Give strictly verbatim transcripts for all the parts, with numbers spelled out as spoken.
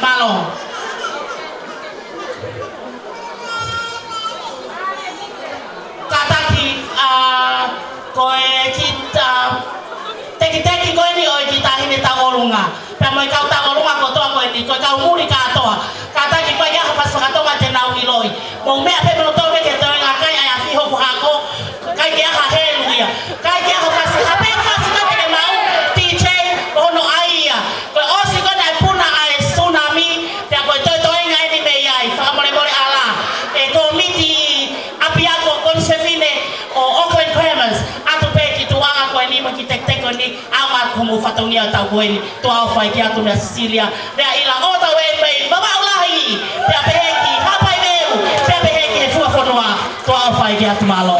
Mālō. Kātaki, ā, ko e kita, tekiteki ko eni ʻo e kiʻi taʻahine tauʻolunga. Pea mo e kau tauʻolunga kotoa ko eni, ko e kau muli kātoa. Kātaki ko e ʻai ke ʻi ai ha fasi faka-Tonga te nau ʻiloʻi. Mou meʻa pē mo tau ke toe ngaahi kai ai a fiho ko hako. ʻIkai ke ʻi ai ha helu ia. ʻIkai ke ʻi ai ha fasi, ha pē fasi ka te ke maʻu, D J, ko hono ʻai ia. Ko e ʻosi ko ē naʻe puna ʻa e tsunami, pea ko e toetoenga eni mei ai, fakamolemole ʻalā. ʻE kōmiti ʻapiako, Konisefine ʻo Auckland Crammers, ʻatu pē ki tuʻa ko eni mo e kiʻi tekiteki ko eni, ʻaonga ko hoʻomou fatongia ʻo e taʻu ko eni, tuʻa ʻofa ʻeiki atu meia Sisilia, meia ʻIla ʻo tau e mei Vavaʻu Lahi, pea pehē ki Haʻapai Veu, pea pehē ki he fua fonua, tuʻa ʻofa ʻeiki atu, mālō.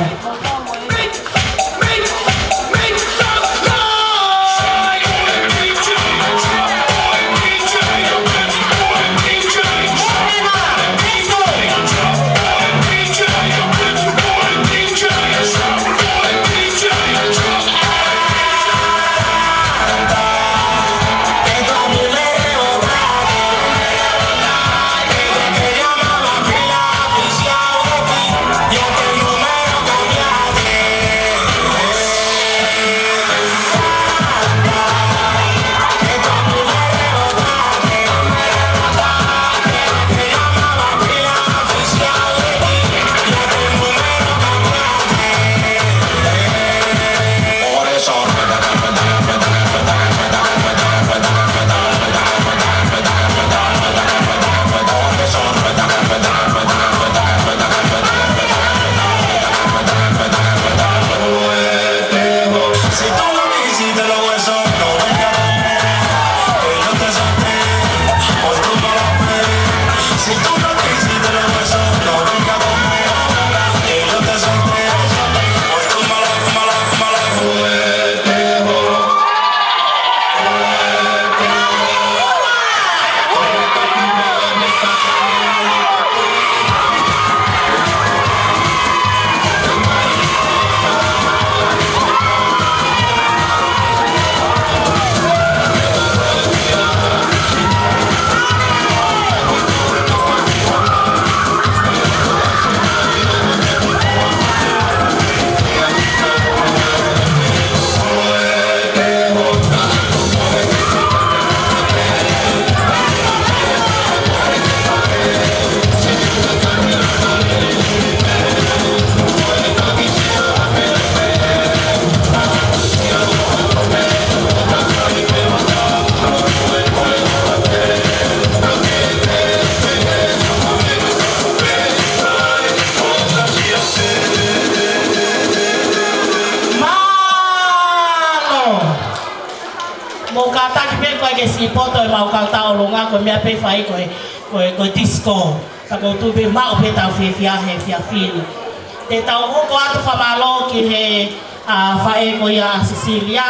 Mālō. Mou kātaki pē ko e ke siʻi poto ʻemau kau tauʻolunga, ko e meʻa pē fai ko e, ko e, ko e disco. Ka ʻoku ou tui pē maʻu pē ʻetau fiefia he efiafi ni. Te tau hoko atu fakamālō ki he, ā, faʻē ko ia ʻa Sisilia.